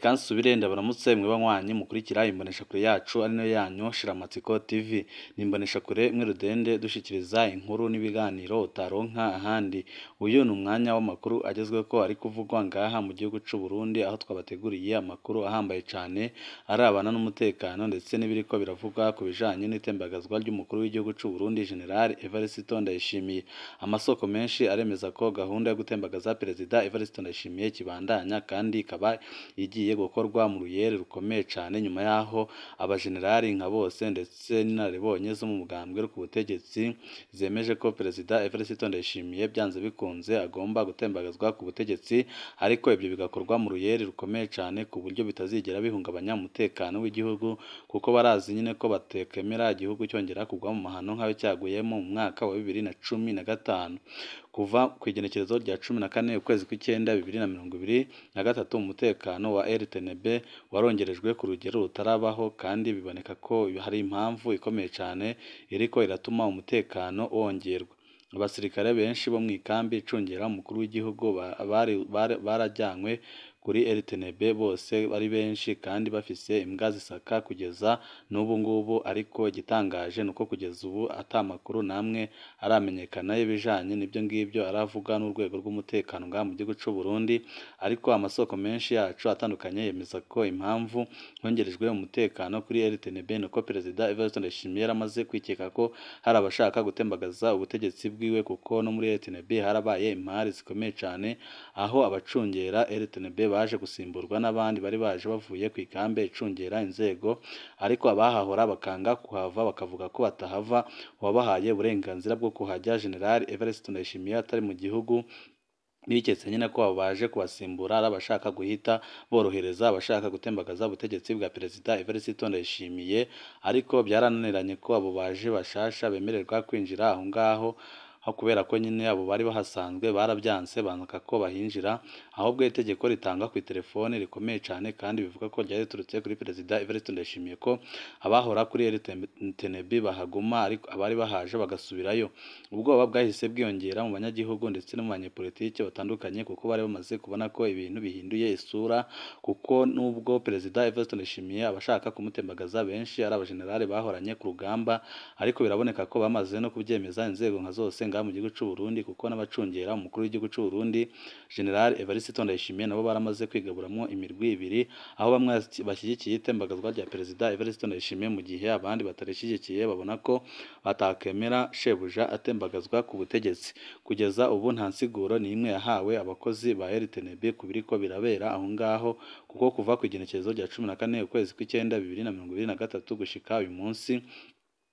Kansubire ndabaramutse mwe banywanyi mukurikira imboneshakure yacu ari nayo yanyu Shiramatsiko TV. Ni imboneshakure imwe rudende dushikiriza inkuru n'ibiganiro utaronka ahandi. Uyu ni umwanya w'amakuru agezweko ari kuvugwa ngaha mu gihugu c'u Burundi, aho twabateguriye amakuru ahambaye cane arabana n'umutekano ndetse n'ibiriko biravugwa ku bijanye n'itembagazwa ry'umukuru w'igihugu c'u Burundi General Evariste Ndayishimiye. Amasoko menshi aremeza ko gahunda yo gutembagaza Perezida Evariste Ndayishimiye kibandanya kandi ikaba igiye gukorwa mu ruyere rukomeye cane, nyuma yaho abajenerali nka bose ndetse n'inararibonye zo mu mugambwe ku butegetsi zemeje ko Perezida Evariste Ndayishimiye byanze bikunze agomba gutembagazwa ku butegetsi, ariko ibyo bigakorwa mu ruyere rukomeye cane ku buryo bitazigera bihungabanya umutekano w'igihugu, kuko barazi nyine ko batekemera igihugu cyongera kugwa mu mahano nk'ayo cyaguyemo mu mwaka wa 2015. Kuva ku igenekerezo rya 14 ukwezi kw'icyenda 2023, umutekano wa RTNB warongerejwe ku rugero rutarabaho, kandi biboneka ko hari impamvu ikomeye cane iriko iratuma umutekano wongerwa. Abasirikare benshi bo mw'ikambi icungera umukuru w'igihugu barajanywe kuri RTNB, bose ari benshi kandi bafise imbwa zisaka kugeza n'ubu ngubu, ariko igitangaje nuko kugeza ubu ata makuru namwe aramenyekana y'ibijanye n'ibyo ngibyo aravuga n'urwego rw'umutekano ngaha mu gihugu c'u Burundi. Ariko amasoko menshi yacu atandukanye yemeza ko impamvu hongerejwe umutekano kuri RTNB nuko Perezida Evariste Ndayishimiye yaramaze kwikeka ko hari abashaka gutembagaza ubutegetsi bwiwe, kuko no muri RTNB harabaye impari zikomeye cane, aho abacungera RTNB baje gusimburwa n'abandi bari baje bavuye ku ikambi icungera inzego, ariko abahahora bakanga kuhava bakavuga ko batahava. Uwabahaye uburenganzira bwo kuhajya General Evariste Ndayishimiye atari mu gihugu, biketse nyine ko abo baje kubasimbura ari abashaka guhita borohereza abashaka gutembagaza ubutegetsi bwa Perezida Evariste Ndayishimiye, ariko byarananiranye ko abo baje bashasha bemererwa kwinjira aho ngaho, aho kubera ko nyine abo bari bahasanzwe barabyanse banka ko bahinjira, ahubwo itegeko ritanga ku telefone rikomeye cane kandi bivuga ko ryari riturutse kuri Perezida Evariste Ndayishimiye ko abahora kuri RTNB bahaguma, ariko abari bahaje bagasubirayo. Ubwoba bwahise bwiyongera mu banyagihugu ndetse no mu banyepolitike batandukanye, kuko bari bamaze kubona ko ibintu bihinduye isura, kuko nubwo Perezida Evariste Ndayishimiye abashaka kumutembagaza benshi ari abajenerali bahoranye ku rugamba, ariko biraboneka ko bamaze no kubyemeza inzego nka zose ngaha mu gihugu c'u Burundi, kuko n'abacungera umukuru w'igihugu c'u Burundi General Evariste Ndayishimiye nabo baramaze kwigaburamwo imirwi ibiri, aho bamwe bashyigikiye itembagazwa rya Perezida Evariste Ndayishimiye mu gihe abandi batarishyigikiye babona ko batakemera shebuja atembagazwa ku butegetsi. Kugeza ubu nta nsiguro n'imwe yahawe abakozi ba RTNB ku biriko birabera aho ngaho, kuko kuva ku igenekerezo rya 14 ukwezi kw'icyenda 2023 gushika uyu munsi,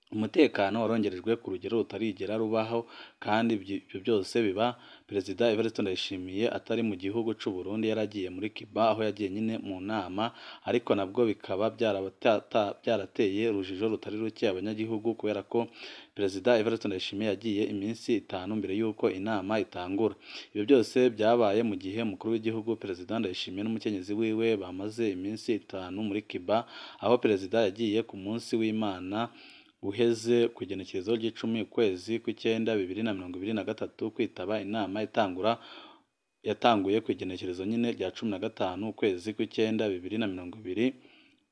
umutekano warongerejwe ku rugero rutarigera rubaho, kandi ibyo byose biba Perezida Evariste Ndayishimiye atari mu gihugu c'u Burundi, yaragiye muri Cuba aho yagiye nyine mu nama, ariko nabwo bikaba byarateye urujijo rutari ruke abanyagihugu, kubera ko Perezida Evariste Ndayishimiye yagiye iminsi 5 mbere y'uko inama itangura. Ibyo byose byabaye mu gihe umukuru w'igihugu Perezida Ndayishimiye n'umukenyezi wiwe bamaze iminsi 5 muri Cuba, aho Perezida yagiye ku munsi w'Imana uheze ku igenekerezo ry'icumi ukwezi kw'icyenda 2023 kwitaba inama itangura yatanguye ku igenekerezo nyine rya 15 ukwezi kw'icyenda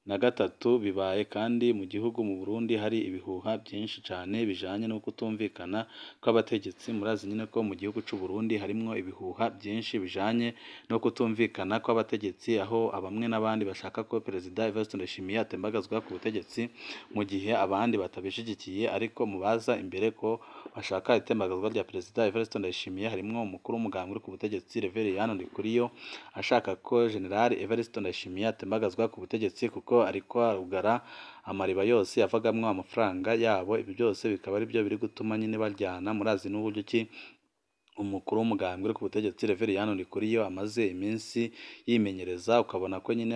2023. Bibaye kandi mu gihugu mu Burundi hari ibihuha byinshi cane bijanye no kutumvikana kw'abategetsi. Murazi nyine ko mu gihugu c'u Burundi harimwo ibihuha byinshi bijanye no kutumvikana kw'abategetsi, aho abamwe n'abandi bashaka ko Perezida Evariste Ndayishimiye atembagazwa ku butegetsi, mu gihe abandi batabishigikiye. Ariko mu baza imbere ko bashaka itembagazwa rya Perezida Evariste Ndayishimiye harimwo umukuru w'umugambwe uri ku butegetsi Reverien Ndikuriyo, ashaka ko General Evariste Ndayishimiye atembagazwa ku butegetsi kuko ariko arugara amariba yose yavagamwo amafaranga yabo. Ibyo byose bikaba ari byo biri gutuma nyine baryana. Murazi n'uburyo ki umukuru w'umugambwe uri ku butegetsi Reverien Ndikuriyo amaze iminsi yimenyereza, ukabona ko nyine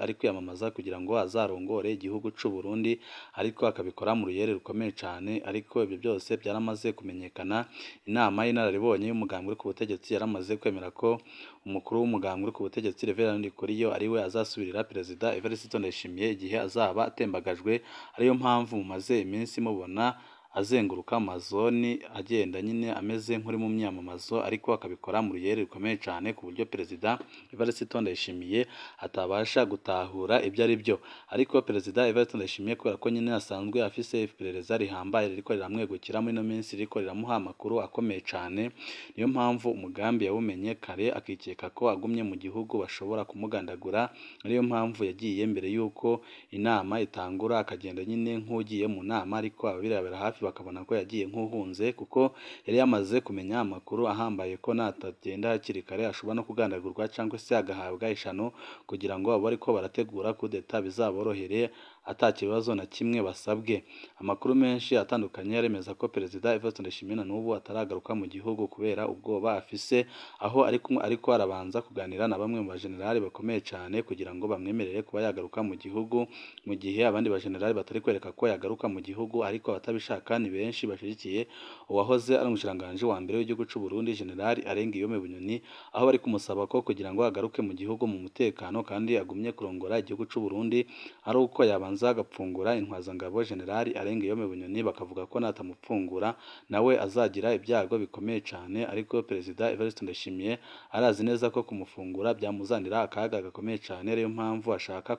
ari kwiyamamaza kugira ngo azarongore igihugu c'u Burundi, ariko akabikora mu ruyere rukomeye cane. Ariko ibyo byose byaramaze kumenyekana. Inama y'inararibonye y'umugambwe uri ku butegetsi yaramaze kwemera ko umukuru w'umugambwe uri ku butegetsi Reverien Ndikuriyo ariwe azasubirira Perezida Evariste Ndayishimiye igihe azaba atembagajwe, ariyo mpamvu mumaze iminsi mubona azenguruka amazoni agenda nyine ameze nk'uri mu myamamazo, ariko akabikora mu ruyeri rukomeye cyane ku buryo Perezida Evariste Ndayishimiye atabasha gutahura ibyo ari byo. Ariko Perezida Evariste Ndayishimiye kubera ko nyine asanzwe afise iperereza rihambaye ririko riramwegukira muri ino minsi, ririko riramuha amakuru akomeye cyane, niyo mpamvu umugambi yawumenye kare akikeka ko agumye mu gihugu bashobora kumugandagura. Niyo mpamvu yagiye mbere y'uko inama itangura akagenda nyine nk'ugiye mu nama, ariko ababirebera hafi bakabona ko yagiye nk'uhunze, kuko yari yamaze kumenya amakuru ahambaye ko natagenda hakiri kare ashobora no kugandagurwa cyangwa se agahabwa ishano, kugira ngo abo bariko barategura kudeta bizaborohere ata kibazo na kimwe basabwe. Amakuru menshi atandukanye aremeza ko Perezida Evariste Ndayishimiye na n'ubu ataragaruka mu gihugu kubera ubwoba afise, aho ariko arabanza kuganira na bamwe mu bajenerali bakomeye cyane kugira ngo bamwemerere kuba yagaruka mu gihugu, mu gihe abandi bajenerali batari kwereka ko yagaruka mu gihugu, ariko abatabishaka ni benshi bashyigikiye uwahoze ari umushikiranganji wa mbere w'igihugu cy'u Burundi General Alain Guillaume Bunyoni, aho bari kumusaba ko kugira ngo agaruke mu gihugu mu mutekano kandi agumye kurongora igihugu cy'u Burundi ari uko yabanza agapfungura intwazangabo General Alain Guillaume Bunyoni, bakavuga ko natamupfungura nawe azagira ibyago bikomeye cyane. Ariko Perezida Evariste Ndayishimiye arazi neza ko kumufungura byamuzanira akaga gakomeye cyane, ariyo mpamvu ashaka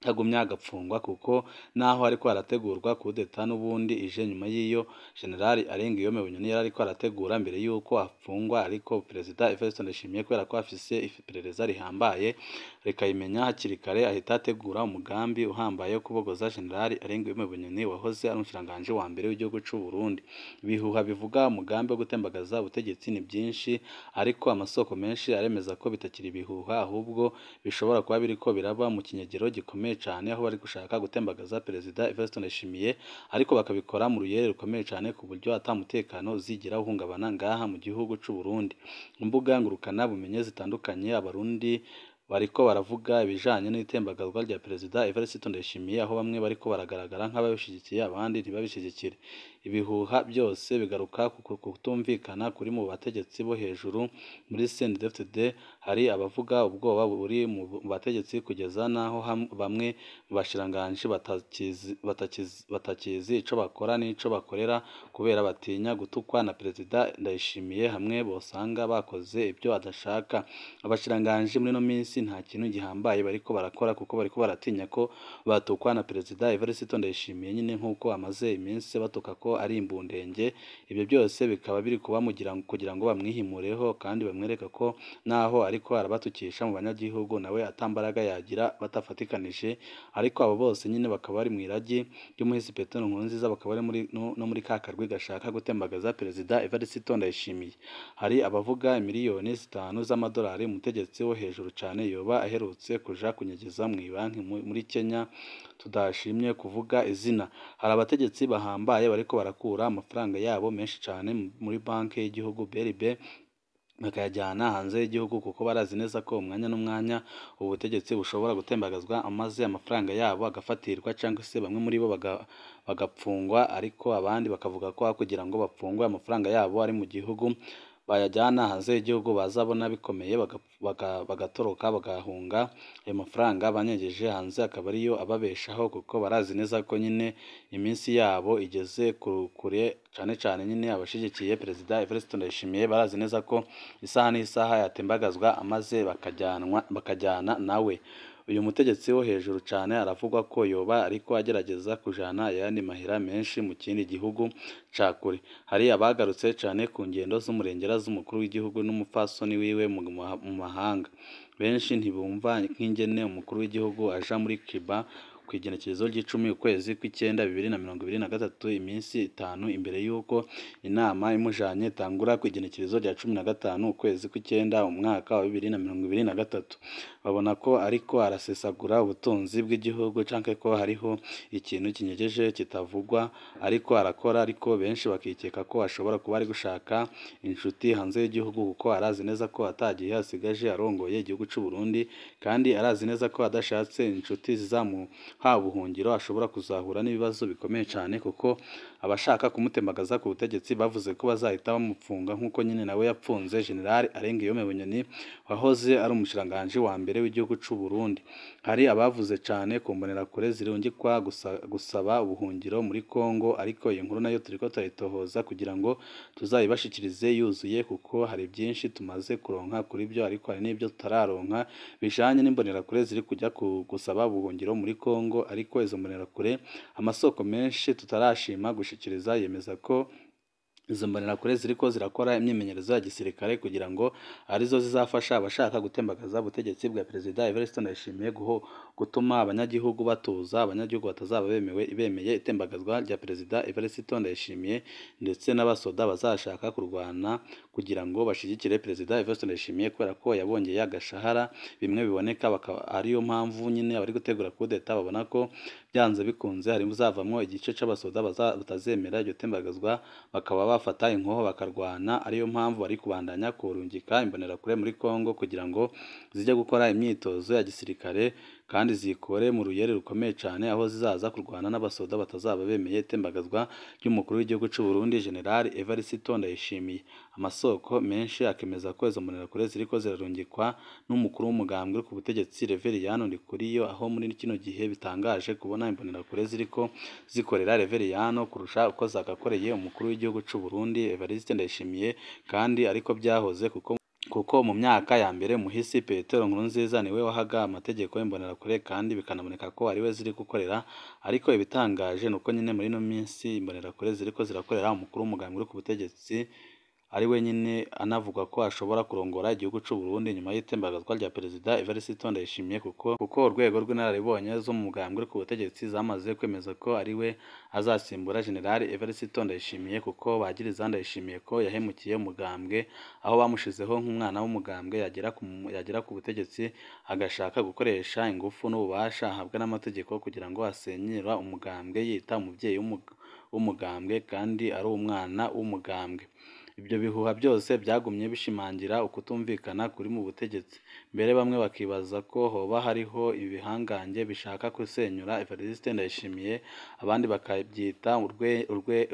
agumya agapfungwa, kuko naho ariko arategurwa kudeta n'ubundi ije nyuma y'iyo General Alain Guillaume Bunyoni yari ariko arategura mbere y'uko afungwa. Ariko Perezida Evariste Ndayishimiye kubera ko afise iperereza rihambaye rikayimenya hakiri kare, ahita ategura umugambi uhambaye wo kubogoza General Alain Guillaume Bunyoni wahoze ari umushikiranganji wa mbere w'igihugu cy'u Burundi. Ibihuha bivuga umugambi wo gutembagaza ubutegetsi ni byinshi, ariko amasoko menshi aremeza ko bitakiri ibihuha, ahubwo bishobora kuba biriko biraba mu kinyegero gikomeye cyane, aho bari gushaka gutembagaza Perezida Evariste Ndayishimiye, ariko bakabikora mu ruyeri rukomeye cyane ku buryo ata mutekano uzigera uhungabana ngaha mu gihugu cy'u Burundi. Imbuga ngurukana bumenyi zitandukanye abarundi bariko baravuga ibijanye n'itembagazwa rya Perezida Evariste Ndayishimiye, aho bamwe bariko baragaragara nk'ababishigikiye abandi ntibabishigikire. Ibihuha byose bigaruka ku kutumvikana kuri mu bategetsi bo hejuru muri CNDD-FDD. Hari abavuga ubwoba buri mu bategetsi kugeza naho bamwe mu bashikiranganji batakizi ico bakora n'ico bakorera kubera batinya gutukwa na Perezida Ndayishimiye, hamwe bosanga bakoze ibyo adashaka. Abashikiranganji muri no minsi nta kintu gihambaye bariko barakora, kuko bariko baratinya ko batukwa na Perezida Evariste Ndayishimiye nyine nk'uko amaze iminsi batuka ko ari imbundenge. Ibyo byose bikaba biri kuba kugira ngo bamwihimureho kandi bamwereka ko naho ariko arabatukisha mu banyagihugu nawe atambaraga yagira batafatikanije. Ariko abo bose nyine bakaba bari mu iragi ry'umuhisi Petero Nkurunziza, bakaba bari muri no muri ka karwi gashaka gutembagaza Perezida Evariste Ndayishimiye. Hari abavuga miliyoni 5 z'amadolari umutegetsi wo hejuru cyane yoba aherutse kuja kunyegeza mu banki muri Kenya tudashimye kuvuga izina. Hari abategetsi bahambaye bariko barakura amafaranga yabo menshi cyane muri banki y'igihugu BRB bakayajyana hanze y'igihugu, kuko barazi neza ko umwanya n'umwanya ubutegetsi bushobora gutembagazwa maze amafaranga yabo agafatirwa, cyangwa se bamwe muri bo bagapfungwa. Ariko abandi bakavuga ko kugira ngo bapfungwe amafaranga yabo ari mu gihugu bayajyana hanze y'igihugu bazabona bikomeye bagatoroka bagahunga, ayo mafaranga banyegeje hanze akaba ariyo ababeshaho, kuko barazi neza ko nyine iminsi yabo igeze kure. Cyane cyane nyine abashigikiye Perezida Evariste Ndayishimiye barazi neza ko isaha n'isaha yatembagazwa maze bakajyana nawe. Uyu mutegetsi wo hejuru cyane aravugwa ko yoba ariko agerageza kujana ayandi mahera menshi mu kindi gihugu ca kure. Hari abagarutse cyane ku ngendo z'umurengera z'umukuru w'igihugu n'umupfasoni wiwe mu mahanga. Benshi ntibumva nk'ingene umukuru w'igihugu aja muri Cuba ku igenekerezo ry'10 ukwezi kw'icyenda 2023, iminsi 5 imbere y'uko inama imujanye itangura ku igenekerezo rya 15 ukwezi kw'icyenda umwaka wa 2023. Babona ko ariko arasesagura ubutunzi bw'igihugu, canke ko hariho ikintu kinyegeje kitavugwa ariko arakora. Ariko benshi bakikeka ko ashobora kuba ari gushaka inshuti hanze y'igihugu, kuko arazi neza ko atagiye asigaje arongoye igihugu cy'u Burundi, kandi arazi neza ko adashatse inshuti zizamuha ubuhungiro ashobora kuzahura n'ibibazo bikomeye cyane, kuko Abashaka kumutembagaza ku butegetsi bavuze ko bazahita bamupfunga nk'uko nyine nawe yapfunze General Alain-Guillaume Bunyoni wahoze ari umushikiranganji wa mbere w'igihugu c'u Burundi. Hari abavuze cane ku mbonerakure zirungikwa gusaba ubuhungiro muri Kongo, ariko iyi nkuru nayo turiko turayitohoza kugira ngo tuzayibashikirize yuzuye, kuko hari byinshi tumaze kuronka kuri byo, ariko hari n'ibyo tutararonka bijanye n'imbonerakure ziri kujya gusaba ubuhungiro muri Kongo. Ariko izo mbonerakure amasoko menshi tutarashima gushikiriza yemeza ko izo mbonerakure ziriko zirakora imyimenyerezo ya gisirikare kugira ngo arizo zizafasha abashaka gutembagaza ubutegetsi bwa Perezida Evariste Ndayishimiye gutuma abanyagihugu batuza, abanyagihugu batazaba bemeye itembagazwa rya Perezida Evariste Ndayishimiye, ndetse n'abasoda bazashaka kurwana kugira ngo bashigikire Perezida Evariste Ndayishimiye kubera ko yabongeye agashahara bimwe biboneka, bakaba ariyo mpamvu nyine abari gutegura kudeta babona ko byanze bikunze hari muzavamwo igice c'abasoda batazemera iryo tembagazwa, bakaba bafata inkoho bakarwana. Ariyo mpamvu bari kubandanya kurungika imbonerakure muri Kongo kugira ngo zijye gukora imyitozo ya gisirikare kandi zikore mu ruyeri rukomeye cyane, aho zizaza kurwana n'abasoda batazaba bemeye itembagazwa ry'umukuru w'igihugu c'u Burundi General Evariste Ndayishimiye. Amasoko menshi akemeza ko izo mbonerakure ziriko zirarungikwa n'umukuru w'umugambwe ku butegetsi Reveriyano Ndikuriyo, aho muri kino gihe bitangaje kubona imbonerakure ziriko zikorera Reveriyano kurusha uko zagakoreye umukuru w'igihugu c'u Burundi Evariste Ndayishimiye, kandi ariko byahoze kuko mu myaka ya mbere Muhisi Petero Nkurunziza niwe wahaga amategeko y'imbonerakure kandi bikanaboneka ko ariwe ziri gukorera. Ariko ibitangaje nuko nyine muri ino minsi imbonerakure ziriko zirakorera umukuru w'umugambwe uri ku butegetsi ari we nyine anavuga ko ashobora kurongora igihugu c'u Burundi nyuma y'itembagazwa rya Perezida Evariste Ndayishimiye, kuko urwego rw'inararibonye zo mu mugambwe uri ku butegetsi zamaze kwemeza ko ari we azasimbura General Evariste Ndayishimiye, kuko bagiriza Ndayishimiye ko yahemukiye umugambwe, aho bamushizeho nk'umwana w'umugambwe yagera ku butegetsi agashaka gukoresha ingufu n'ububasha ahabwa n'amategeko kugira ngo asenyera umugambwe yita umubyeyi w'umugambwe kandi ari umwana w'umugambwe. Ibyo bihuha byose byagumye bishimangira ukutumvikana kuri mu butegetsi. Mbere bamwe bakibaza ko hoba hariho ibihangange bishaka gusenyura Evariste Ndayishimiye, abandi bakabyita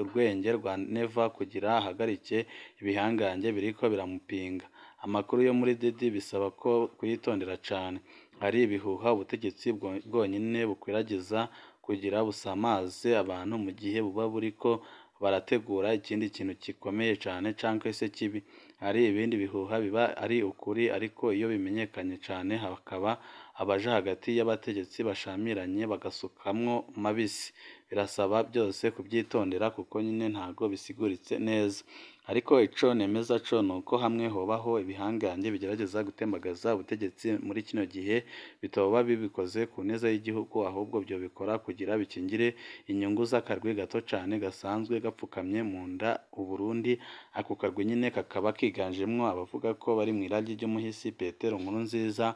urwenge rwa Neva kugira ahagarike ibihangange biriko biramupinga. Amakuru yo muri Didi bisaba ko kuyitondera cane. Hari ibihuha ubutegetsi bwonyine bukwiragiza kugira busamaze abantu mu gihe buba buriko barategura ikindi kintu gikomeye cane canke se kibi. Hari ibindi bihuha biba ari ukuri, ariko iyo bimenyekanye cane hakaba abaja hagati y'abategetsi bashamiranye bagasukamwo mabisi. Birasaba byose kubyitondera kuko nyine ntago bisiguritse neza. Ariko ico nemeza co nuko hamwe hobaho ibihangange bigerageza gutembagaza ubutegetsi muri kino gihe bitoba bibikoze ku neza y'igihugu, ahubwo byo bikora kugira bikingire inyungu z'akarwi gato cane gasanzwe gapfukamye mu nda Uburundi. Ako karwi nyine kakaba kiganjemwo abavuga ko bari mw'iragi ry'umuhisi Petero Nkurunziza,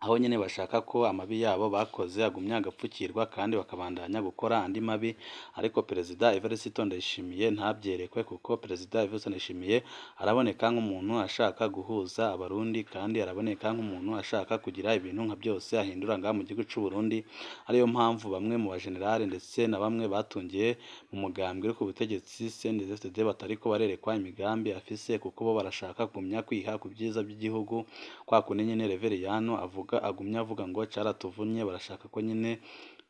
aho nyine bashaka ko amabi yabo bakoze agumya agapfukirwa kandi bakabandanya gukora andi mabi. Ariko Perezida Evariste Ndayishimiye ntabyerekwe, kuko Perezida Evariste Ndayishimiye araboneka nk'umuntu ashaka guhuza Abarundi, kandi araboneka nk'umuntu ashaka kugira ibintu nka byose ahindura ngaha mu gihugu c'u Burundi. Ariyo mpamvu bamwe mu bajenerali ndetse na bamwe batungiye mu mugambwe uri ku butegetsi CNDD-FDD batariko barerekwa imigambi afise, kuko bo barashaka kugumya kwiha ku byiza by'igihugu. Kwa kundi nyine Reveriyano avuga agumya avuga ngo caratuvunnye, barashaka ko nyine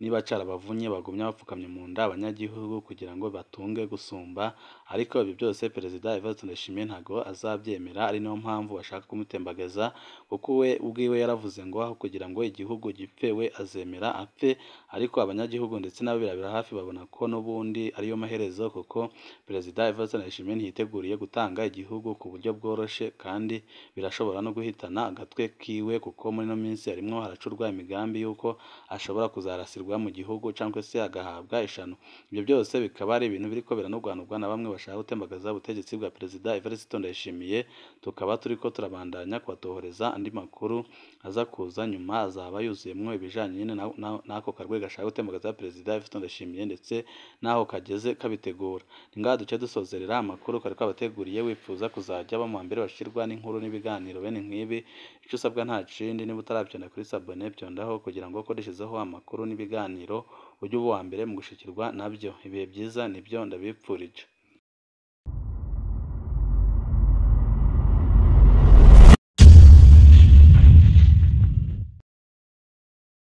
niba carabavunye bagumya bapfukamye mu nda abanyagihugu kugira ngo batunge gusumba. Ariko ibyo byose Perezida Evariste Ndayishimiye ntago azabyemera, ari nayo mpamvu bashaka kumutembagaza, kuko we ubwiwe yaravuze ngo aho kugira ngo igihugu gipfe we azemera apfe. Ariko abanyagihugu ndetse n'ababirabira hafi babona ko n'ubundi ariyo maherezo, kuko Perezida Evariste Ndayishimiye ntiyiteguriye gutanga igihugu ku buryo bworoshe, kandi birashobora no guhitana agatwe kiwe, kuko muri ino minsi harimwo haracurwa imigambi y'uko ashobora kuzarasirwa mu gihugu cyangwa se agahabwa ishano. Ibyo byose bikaba ari ibintu biriko biranurwanurwa na bamwe bashaka gutembagaza ubutegetsi bwa Perezida Evariste Ndayishimiye. Tukaba turiko turabandanya kubatohoreza andi makuru aza kuza nyuma, azaba yuzuyemwo ibijanye nyine n'ako karwi gashaka gutembagaza Perezida Evariste Ndayishimiye ndetse n'aho kageze kabitegura. Ni ngaha duce dusozerera amakuru kari kabateguriye. Wifuza kuzajya ba mu mbere bashirwa n'inkuru n'ibiganiro bene nk'ibi Icyo usabwa nta kindi, niba utarabyonda kuri sabone byondaho kugira ngo uko dushyizeho amakuru n'ibiganiro ujye uba uwa mbere mu gushikirwa nabyo. Ibihe byiza nibyo ndabipfurije.